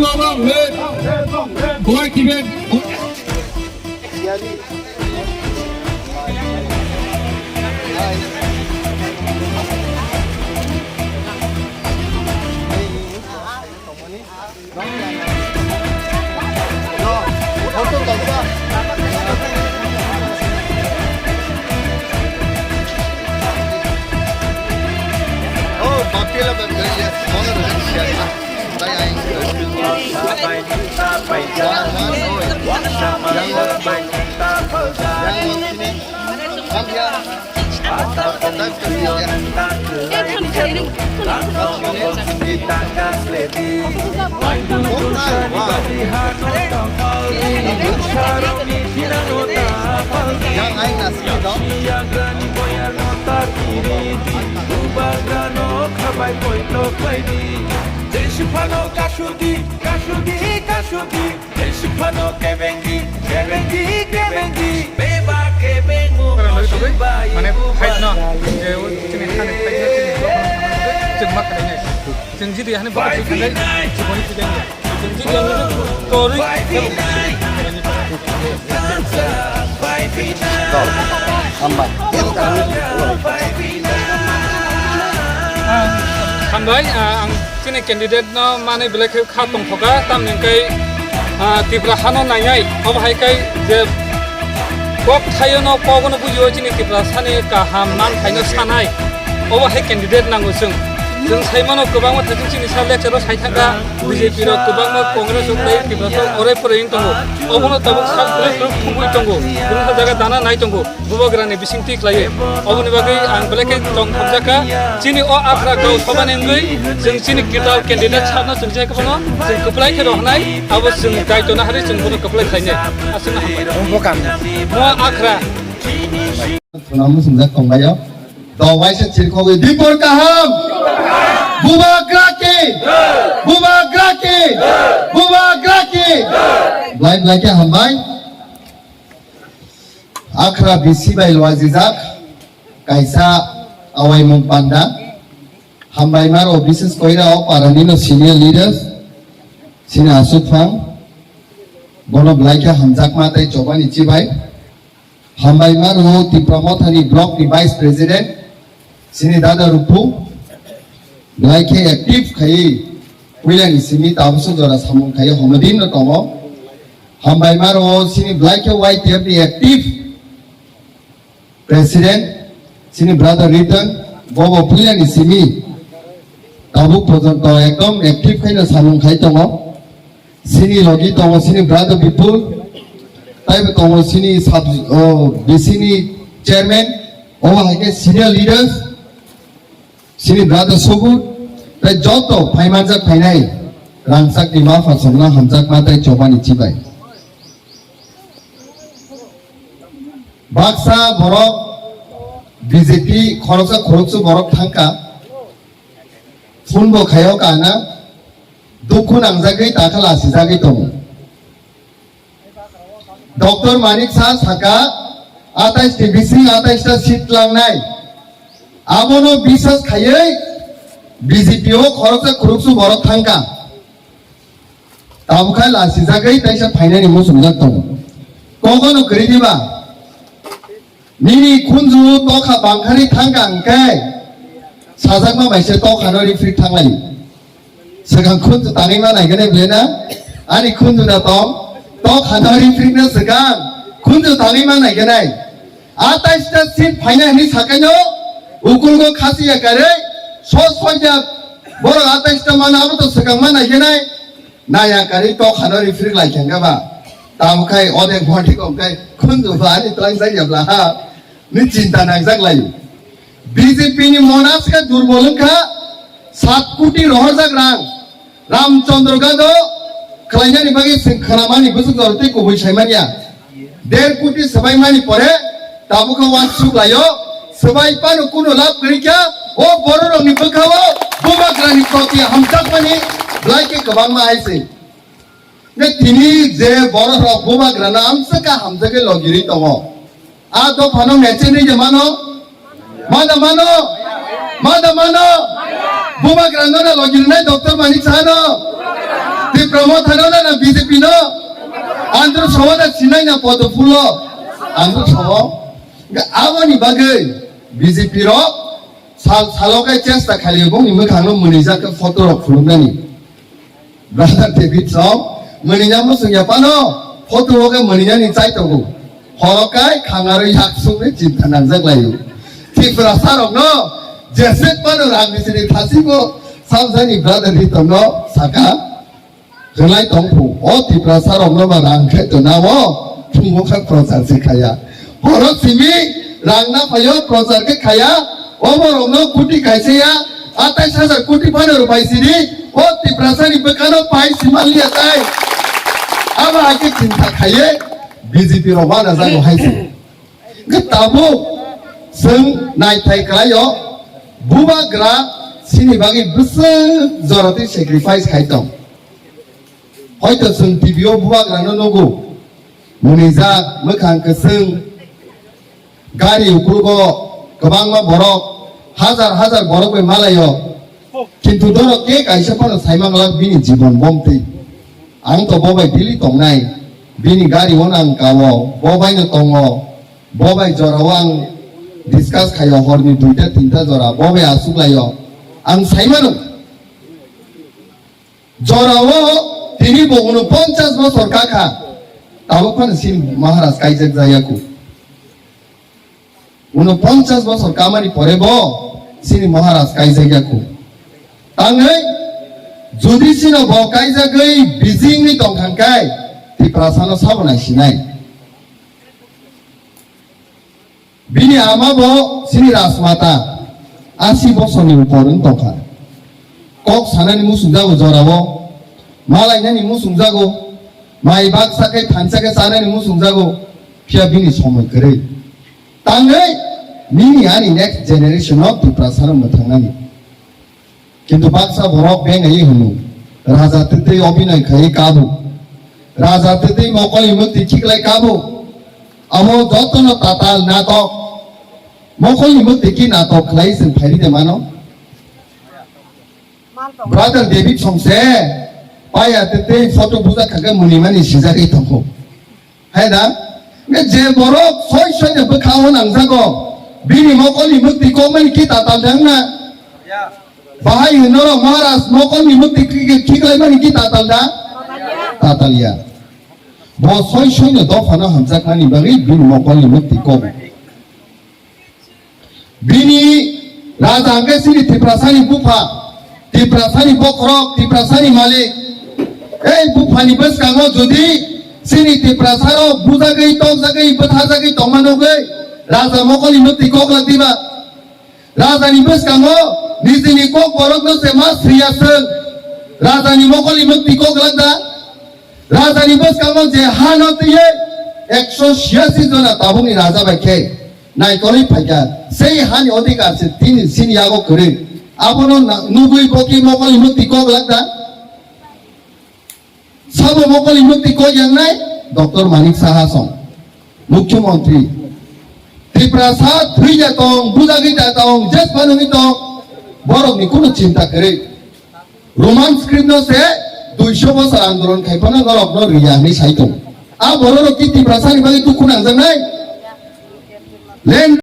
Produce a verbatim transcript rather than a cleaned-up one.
Baba, hey. Boy, keep it. Bubagrano khabai poito khlaidi, jesi phano kasudi, kasudi, kasudi. Phano kebengi, kebengi, kebengi, beba kebengu. Mane fight no, je o chini hani fight no, chini chwng ma khlai nai. Chwng jidi hani bokol chwng khlai, chwng boni chwng khlai. Chwng jidi ani tori. Hambai. Hambai, ah, ang chini candidate no manwi belai khe kha tongthoka, tamni hwnkhe, ah, Tripura hano nainai, obo hai khe je kok thaio no, kogono bujio chini Tripura sani kaham man khaino sanai, obo hai candidate nango chwng. Chwng sai mano kwbangma thajwk chini sa lecture o sai thangkha, B J P rok kwbangma Congress rok tei Tripura rok orai porai wng tongo, obono tabuk sak bwrwi kwrwk thumwi tongo, bini jaga dana nai tongo. Bubagrani bising twi khlaiwi. Oboni bagwi ang belai khe tong thokjakha. Chini o aphra kau sabani wngwi chwng chini kwtal candidate sakno chwng je kwbangno chwng kwplai khe rohornai, abo chwng daitwno harwi chwng bono kwplai khlainai. Aswkno hambai. Mo akhra. Phunamo swngjak tongbaio. Do waisa chirkhogwi dipor kaham. Bubagra ki. Bubagra ki. Bubagra ki. Belai belai khe hambai. Akhra bisi bai luajijak kaisa awaimung panda. Hambaima rok bises koira o para nino senior leaders, sini aswk phang. Bono belai khe hamjakma tei chobani chibai. Hambaima rok Tipra Mothani block ni vice president, sini dada Rupu, belai khe active khaiwi puilani simi tabukso jora samung khaiwi homodin no tongo. Hambai maro sini belai khe Y T F ni active president, sini brother Ritan, bobo puilani simi tabuk porjonto ekdom active khaino samung khai tongo. Sini logi tongo sini brother Bipul, taibo tongo sini sub, o, B C ni chairman, obo hai khe senior leaders, sini brother Subud, tei joto phaimanjak phainai rangchakni ma pha songno hamjakma tei chobani chibai. Baksa borok B J P khoroksa khoroksa borok thangkha, phone bo khaio kana, dukhu nangjagwi takhala asijagwi tongo. Doctor Manik Saha saka, atais ni bising atais ta seat langnai. Abono bisas khaiwi B J P o khoroksa khoroksu borok thangkha. Tabukha lasijagwi taisa phainani muchungjak tongo. Kogono kwrwi diba? Nini khunju tokha bangkhani thangkha hwnkhe sajakma bai se tokhano rifrik thanglai. Swkang khunju tangwi ma naiganai bwlena? Ani khunju da tong, tokhano rifrikna swkang khunju tangwi ma naiganai. Ataista seat phaina hwnwi sakaino ukulgo khasiya karwi so soja borok ataista mana abo to swkang ma naiganai. Naya karwi tokhano rifrik lai khe ba. Tamo khai odek modik ongkai khunju ba ani twlang jak ya bla ha. Ni chinta nangjak lai. B J P ni monas khe durbol wngkha, sat koti rohorjak rang. Ramchandra Gado khlainani bagwi chwng khnamani bwswk jora tei kubui saimanya. Der koti swbaimani pore tabukha wansuk laio, swbai phano kuno lab kwrwi kha, o bororokni bwkhao bubagrani proti hamjakmani belai khe kwbangma hai se. Ne tini je bororok bubagrano amswk kha hamjagwi logirwi tongo. A dophano mecheni je mano? Mada mano? Mada mano? Bubagrano na logirnai Doctor Manik Sahano? Tipra Motha no na B J P no? Andro Sawa da sinai na Podopulo? Andro Sawa. Ga aboni bagwi B J P rok sal salo kai chesta khali bongni mwkhang no mwnijak khe photo rok phuluknani. Brother David song, mwnina mwswngya phano, photo o khe mwnina ni chai tongo. Horo kai khangarwi yak sukni chinta nangjak laio. Tiprasa rokno jesek phano rang ni sini thasibo samsani brother Ritom no saka. Rwlai tongphu, o Tiprasa rokno ba rang khe to nao, thwngmo khe prochar se khaya. Borok simi rang na phaio, prochar khe khaya, o borokno koti kaisa ya, atais hajar koti phano rwphai sini, o Tiprasa ni bwkhano pai simanliya tai. Abo hai khe chinta khaiye B J P rok wana jago hai se. Hwnkhe tabuk chwng naithai khlaio, bubagra chini bagwi bwswk jora twi sacrifice khai tong. Hoito chwng T V o bubagrano nugo, mwnwijak, mwkhang kwchwng, gari uklugo kwbangma borok, hajar hajar borok bai malaio, kintu dorok ke kaisa phano saimang lak bini jibon bomtwi. Ang to bo bai daily tongnai, bini gari o nang kao, bo bai no tongo, bo bai jora o ang discuss khaio, horni duita tinta jora, bo bai aswk laio, ang saimano. Jorao tini bo unoponchas bosor kakha, tabuk phano chini Maharaj kaijak jaya khu. Unoponchas bosor kamani pore bo chini Maharaj kaijak ya khu. Tangwi jodi chino bo kaijagwi busy wngwi tongkha khe Tiprasano sabo naisinai. Bini ama bo chini Rajmata asi bosorni upor wng tongkha. Kok sanani muchungjago jorao, malainani muchungjago, mai baksa khe thansa khe chanani muchungjago, phiya bini somoi kwrwi. Tangwi nini ani next generation o Tiprasano mwthangnani. Kintu baksa borok bengai hwnwi raja twtwi obinoi khaiwi kabo. Raja twtwi mokolni mwktwi khiklai kabo. Abo jotono tatal natok. Mokolni mwktwi ki natok khlai chwng phairi de mano. Brother David songse paya twtwi photo bujak kha khe mwnwi mani sijagwi tongo. Hai da? Nge je borok soi soi de bwkha o nangjago, bini mokolni mwktwi kokmani ki tatal de wngna? Bahai hwno rok Maharaj mokolni mwktwi ki, ki, khiklaimani ki tatal da? Tatal ya. Bo soi soi no dophano hamjakmani bagwi bini mokolni mwktwi kok. Bini raja hwnkhe chini Tiprasani bupha, Tiprasani bokhorok, Tiprasani malik. Ei buphani bwskango jodi chini Tiprasarok bujagwi, tokjagwi, bwthajagwi tongma nugwi raja mokolni mwktwi koklak diba? Rajani bwskango nijini kok borokno se ma sriya swng. Rajani mokolni mwktwi koklak da? Rajani bwskango je hano twiwi ekso siyasi jona tabukni raja bai khe naikolwi phaikha, sei hani odhikar se tini chini yago kwrwi. Abono na-, nugwi bo ki mokolni mwktwi koklak da? Sabo mokolni mwktwi kok yangnai Doctor Manik Saha song, Mukhyamantri. Tiprasa thwi da tong, bujagwi da tong, jes phanugwi tong, borokni kunu chinta kwrwi. Roman script no se duiso bosor andolon khai phano norok no riya hinwi sai tong. A borok rok ki Tiprasa ni bagwi dukhu nangjaknai? Land